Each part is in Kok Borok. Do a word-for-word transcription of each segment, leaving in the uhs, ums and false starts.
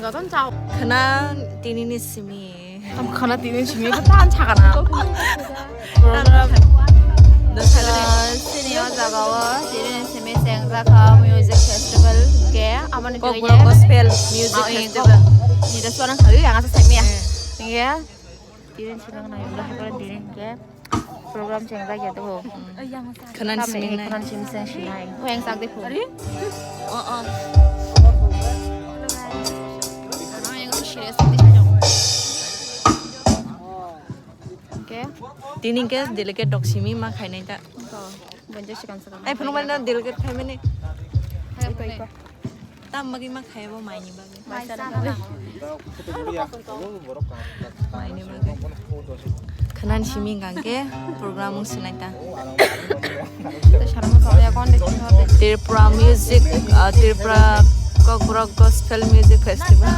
Joton chao. Khna tinini simi. Tam khna tinini simi ko tan chakana. Program. Sini o jaga o tinini simi sengjakha music festival ke amoni Kokborok Gospel Music Festival. Ni da suara kali yang asa semi ya. Iya. Tirin sinang na yunda hapra tirin ke program cheng lagi tu. Khna ni simi nai. Khna ni simi seng sinai. Ko yang sak de ko. Oh, oh. Ano yang serious di sajo. Okay. Tini ke delicate dok simi ma khainai ta. Ko. Bonjo sikam sakam. Ai phunuk mani delicate khai mani. Hai ko. Tam bagwi ma khaibo maini bagwi. Maini bagwi. Khna ni simi hwnkha khe program wng sinai ta. Tripura music, uh, Tripura Kokborok Gospel Music Festival.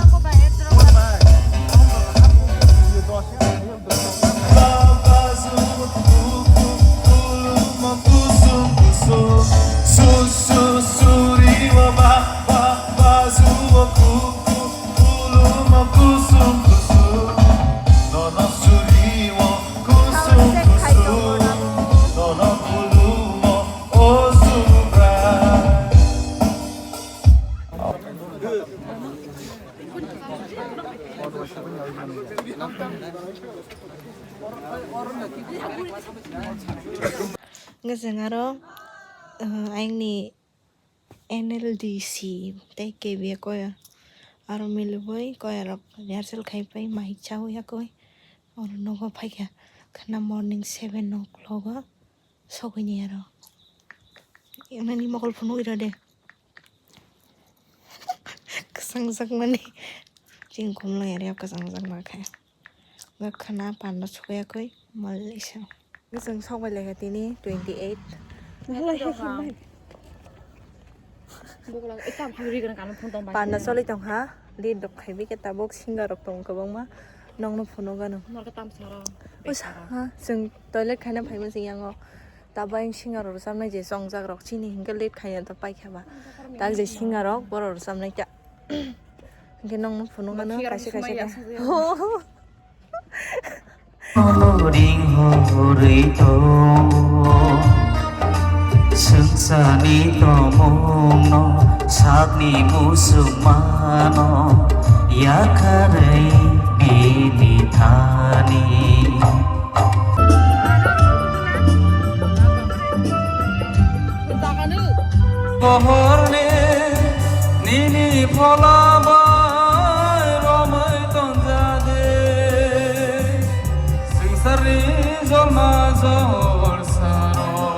Hwnkhe chwng aro, uh, ayangni N L D C tei K B A koya aro milibui koya rok rehearsal khai pai mai chaui yakui oro nogo phaikha khwna morning seven o'clock o sogwini aro nini mokol phunugwi rw de. Kwchangjakmani. Chini khumlai area kwchangjakma khe. Wngkha khwna panda sukuyakui molaisa. Chwng sokbai laikha tini twenty eight. Panda choli tongkha. Lead rok khaibai khe tabuk singer rok tongo kwbangma. Nokno phunukgano. Usa, ha, chwng toilet khaina phaima chwng yango. Tabuk ayang singer rok rwchapnai je chongjak rok chini hinkhe late khaina ta paikha ba. Tak je singer rok borok rwchapnai ta. Hinkhe nokno phunukgano kaisa kaisa khe. Ring horwi tongo, swngcharni tomungno, sakni muchungmano, yakarwi bini thani. Pohorni nini phola bai romwi tonjade, swngcharni jolma jolsarok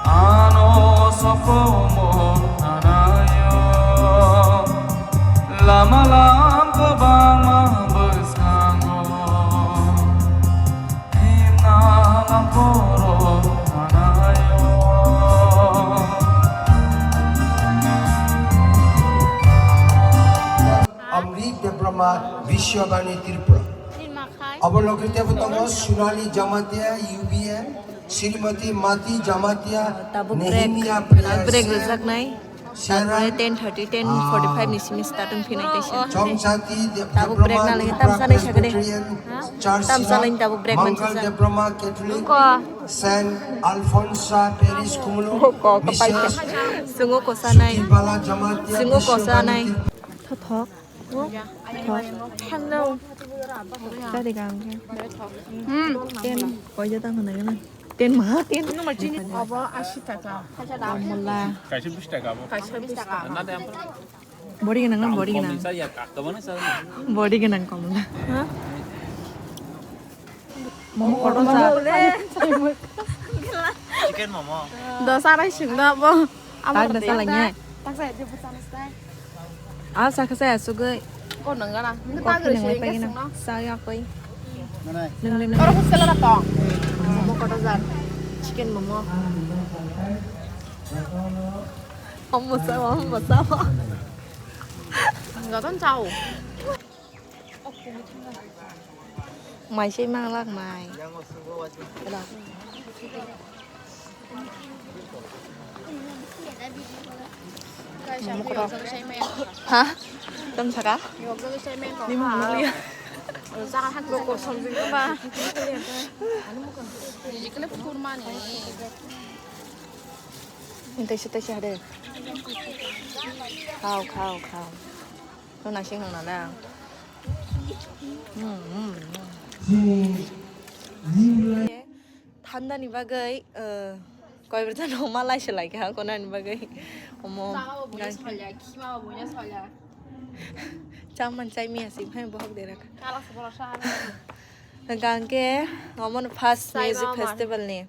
ano sokomor hanaio. Lama lam kwbangma bwskango himna lam borok hanaio. Amrit Debbarma, Biswabani Tripura. Abo loge tebo tongo Sunali Jamatia, U B N, Srimati Mati Jamatia, tabuk break, Nehemia Priya, break rwjaknai. Tarpore ten thirty, ten forty five ni simi start wng phinai kaisa. Tabuk break na lagi, tam sanai sakade. Tam sanai tabuk break mansa. Saint Alphonsa Parish Kumulung. Sungo kosanai. Sungo kosanai. Thothok. Hello. Tadi kang. Hmm. Ten. Koya tang hwnai na. Ten maha ten. Abo ashi taka. Komla. Kaisa bish taka abo. Kaisa bish taka. Body ganang na body ganang. Body ganang komla. Ha? Momo kotor sa. Chicken momo. Dosa rai sing da bo. Tak da sa lagi. Tak sa je bukan stai. Ah, sa kasa ya sugai. Ko nang gana. Ko nang lai pagi na. Sa ya koi. Nang lai nang. Oro hostel na tong. Momo kotor sa. Chicken momo. Momo sa, momo sa. Enggak tahu tahu. Mai se mang lak mai. Ha? Tong saka? Tei se, tei se hade. Khao, khao, khao. No nasing nang na. Hmm, hmm, hmm. Thanda ni bagwi, eh, koi bwrwchano malai se lai kha, kona ni bagwi. Omo. Chama bo buina salya, khima bo buina salya. Chaman chai miya si, phai bohok de rakha. Kala se bolo sa. Hwnkha hwnkhe, omo no first music festival ni.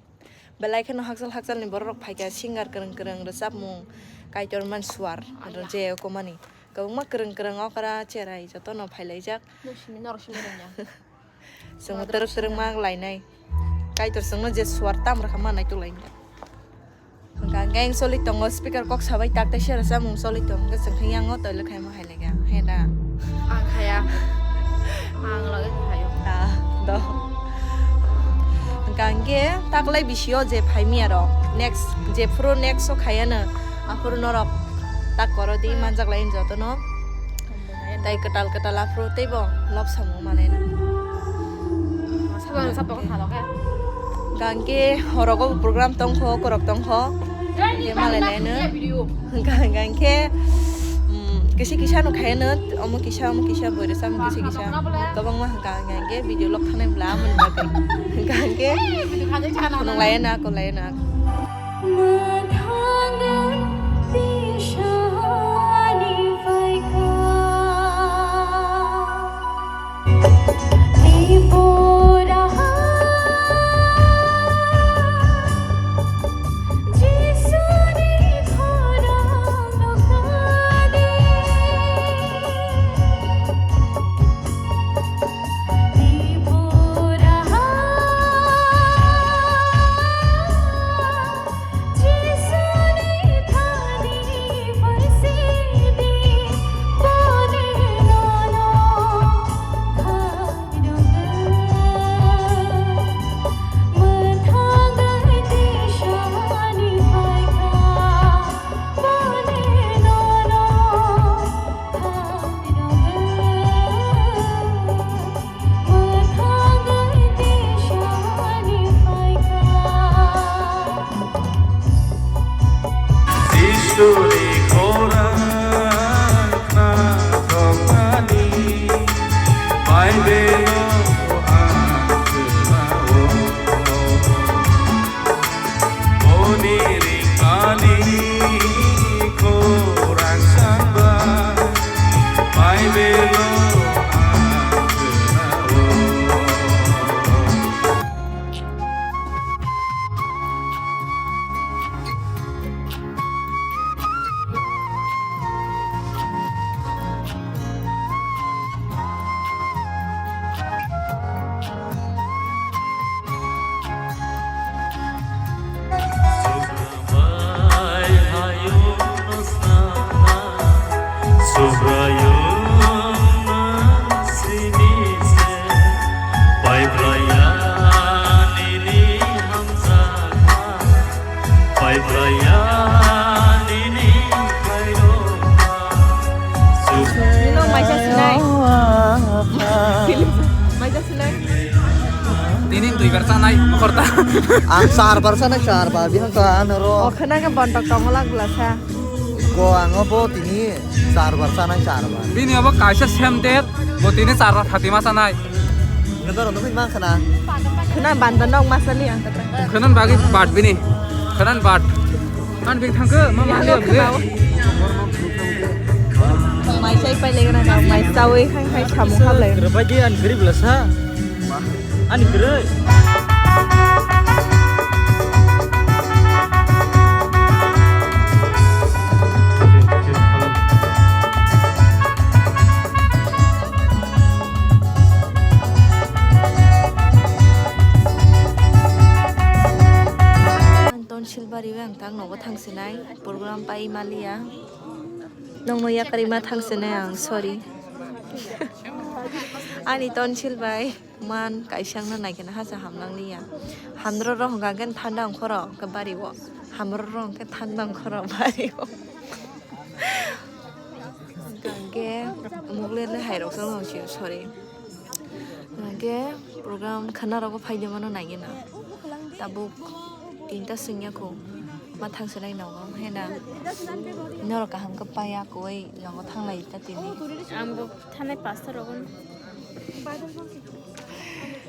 Belai kheno hakchal hakchal ni borok rok phaikha, singer kwrwng kwrwng rwchapmung, Kaitor man suar, je okomani. Kwbangma kwrwng kwrwng okra cherai jotono phailaijak. Chwngno twrwk twrwk ma lainai. Kaitor chwngno je suar tam rwkha ma naitok lainai. Hwnkha hwnkhe ang choli tongo, speaker kok sabai tak tai sera samung choli tongo, hwnkhe chwng khe yango toilet khaima hai laikha, he da? Ang khaya. Ang loge khayo. Ah, do. Hwnkha hwnkhe taklai bisio je phaimiya rok, next, jephuru next o khayano, aphuru norok tak koro di manjak lai jotono. Tai kwtal kwtal aphuru teibo lobsamo manai na. Sabar sabar kha loge. Hwnkha hwnkhe horogo program tongkho, korok tongkho. Hwnkhe malai laino. Hwnkha hwnkha hwnkhe, mm, kisa kisa no khaino, omo kisa, omo kisa, boiresa omo kisa kisa. Kwbangma hwnkha hwnkha hwnkhe video log thanai bwla amoni bagwi. Hwnkha hwnkhe phunuk laino, akol laino. Mwthangwi tisa ani phaikha. Tripura ha Jisuni khorang kadi. Tripura ha Istorni khorang khna thoknani Baibelo ang khna-o. Oni ringkani khorang sangba Baibelo ang khna-o. Subraiyung nang sini se, paibraya nini hamjakma, paibraya nini khairokma. Nino maisa sinai. Maisa sinai. Tini dui bar sanai, mokhorta. Ang char bar sanai, char bar. Bihang ka ano ro. O khna ka bontok tongolak bwlasa. Go ang bo tini char bar sanai, char bar. Bini obo kaisa sem det, bo tini char bar Fatima sanai. Nodor nugui mang khna. Khna banda nok masali ang kata. Khna bagi bat bini. Khna bat. An bing thangke, ma ma le. Mai sai pai le na, mai sawi khai khai samu khap le. Repai di an grip lasa. Ani kwrwi. Tonsil bari ang tang nogo thangsinai program pai maliya. Nongno yakarima thangsinai ang, sorry. Ani tonsil bai. Man kaisang no naikhe na hasa hamnang liya. Hamdro rok hwnkha khe thanda ongkhoro hwnkhe bari o. Hamro rok hwnkhe thanda ongkhoro bari o. Hwnkhe mukle le hai rok chwng sio, sorry. Hwnkhe program khana rogo phai de mano nai gena. Tabuk tinta swngya kho. Ma thang se lai nogo hena. Norok kaham khe paya koi nogo thang lai ta tini. Ang bo thanai pasta rogo.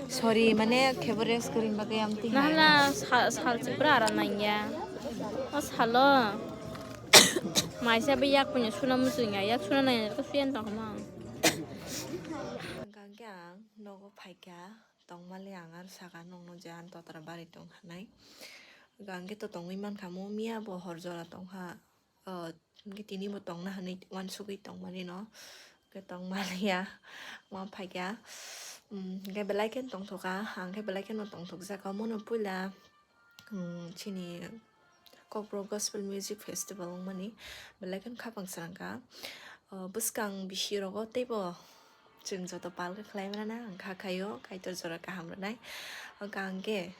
Sorry, mane khebo rest kwrwini bagwi amtwi hai. Nahala sa-, sal se pura aram nangya. O salo. Maisa be yak punya suna muchungya, yak suna nangya ko suyan tong ma. Hwnkhe ang nogo phaikha, tongmali ang aro saka nokno je ang totra bari tong hanai. Hwnkhe to tongwi mankha mo miya bo hor jora tongkha. O, hwnkhe tini bo tongna hwnwi uansugwi tongmani no. Hwnkhe tongmaliya, ma phaikha. Mm, hwnkhe belai kheno tongthokha, ang khe belai kheno tongthokjak. Omono puila, mm, chini Kokborok Gospel Music Festival wngmani belai kheno khapang srangkha. O, bwskang bisi rogo teibo chwng joto palkha khlai mano na, ang kha khaio, Kaitor jora kaham rwnai. Hwnkhe ang khe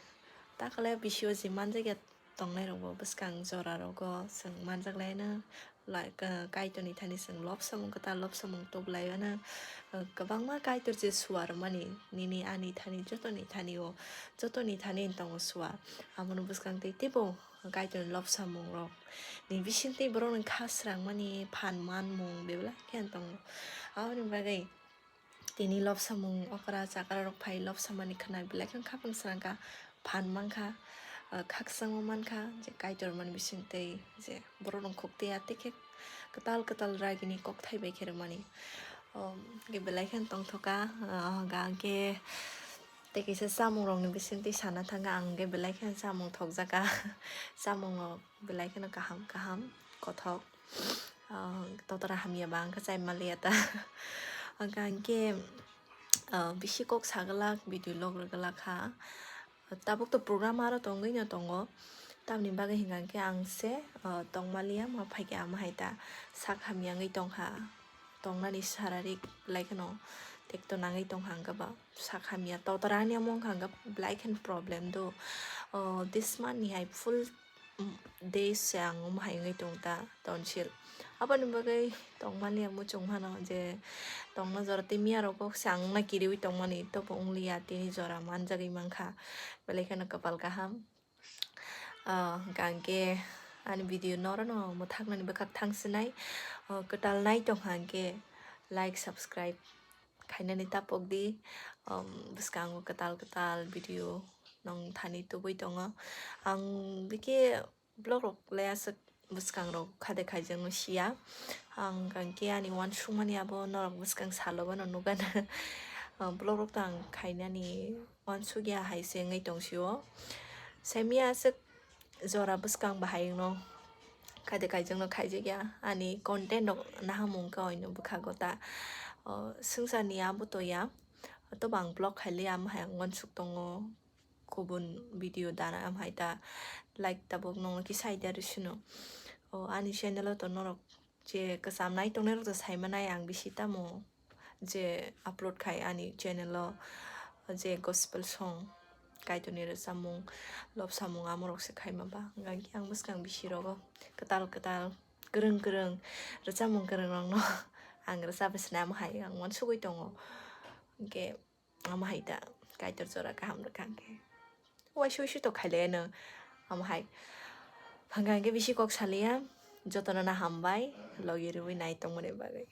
takle bisio je manjakya tongnai rokbo bwskang jora rogo chwng manjak lai no, like, uh, Kaitorni thani chwng lobsamung kwtal lobsamung tubu lai mano. Uh, kwbangma Kaitor je suar mani nini ani thani jotoni thani o, jotoni thani tongo suar. Amono bwskang tei teibo Kaitorni lobsamung rok ni bising tei borok ni kha srang mani phan manmung bebla khe tongo. Aboni bagwi tini lobsamung okra chakra rok phai lobsamani khwnai belai kheno khapang srangkha, phan mankha, ah, khakchangma mankha je Kaitor mani bising tei je borok rok khuk tei atwi khe kwtal kwtal ragini kokthai bai khe rwmani. Um, hwnkhe belai kheno tongthokha, ah, hwnkha hwnkhe tei kisa chamung rokni bising twi sana thangkha ang hwnkhe belai kheno chamung thokjakha, chamung rok belai kheno kaham kaham kothok. Ah, totora hamya ba ang khe chai manliya ta. Hwnkha hwnkhe, ah, bisi kok sa glak, video log rw glak kha. Tabuk to program aro tongwi no tongo. Tamni bagwi hwnkha hwnkhe ang se, ah, tongmaliya ma phaikhe ama hai ta sak hamya wngwi tongkha. Tongnani sararik belai kheno tekto nangwi tongkha hwnkha ba sak hamya. Totora ani omo wngkha hwnkha belai kheno problem do. Oh, this month ni hai full mm, days se ang omo hai wngwi tong ta tonsil. Aboni bagwi tongmani ang muchung mano je tongna jora tei miya rok kok se ang wngna kiriwi tongmani tobo wngliya tini jora manjagwi mankha. Belai kheno kwpal kaham. Ah, hwnkha hwnkhe ani video norokno mwthaknani bwkhak thang sinai. Ah, kwtal nai tongkha hwnkhe like, subscribe khainani tapok di. Um, bwskango kwtal kwtal video nong thani tubui tongo. Ang bikhe vlog rok le aswk bwskang rok khade khaijakno siya. Ang hwnkhe ani uansukmani abo norok bwskang salo bono nukgana. Ah, vlog rok to ang khainani uansukya hai se wngwi tongsio. Saimya aswk jora bwskang bahai no khaide kaijakno khaijakya ani content rok nahamung khe oino bwkhago ta. O, swngcharni abo toya, tobo ang vlog khaili amo hai ang uansuk tongo, kubun video dana am hai ta like tabuk nongno kisa idea rw sino. O, ani channel o to norok je kwcham nai tongnai rok to sai manai ang bisi tamo je upload khai ani channel o je gospel song, Kaitorni rwchapmung, lobsamung amorok se khaima ba. Hwnkhe ang bwskang bisi rogo kwtal kwtal kwrwng kwrwng rwchapmung kwrwng rokno ang rwchapwi swnamo hai ang uansugwi tongo. Hwnkhe amo hai ta Kaitor jora kaham rwkha hwnkhe. Waisa waisa to khailaiya no amo hai. Hwnkha hwnkhe bisi kok saliya, jotono no hambai logi rwui nai tongmani bagwi.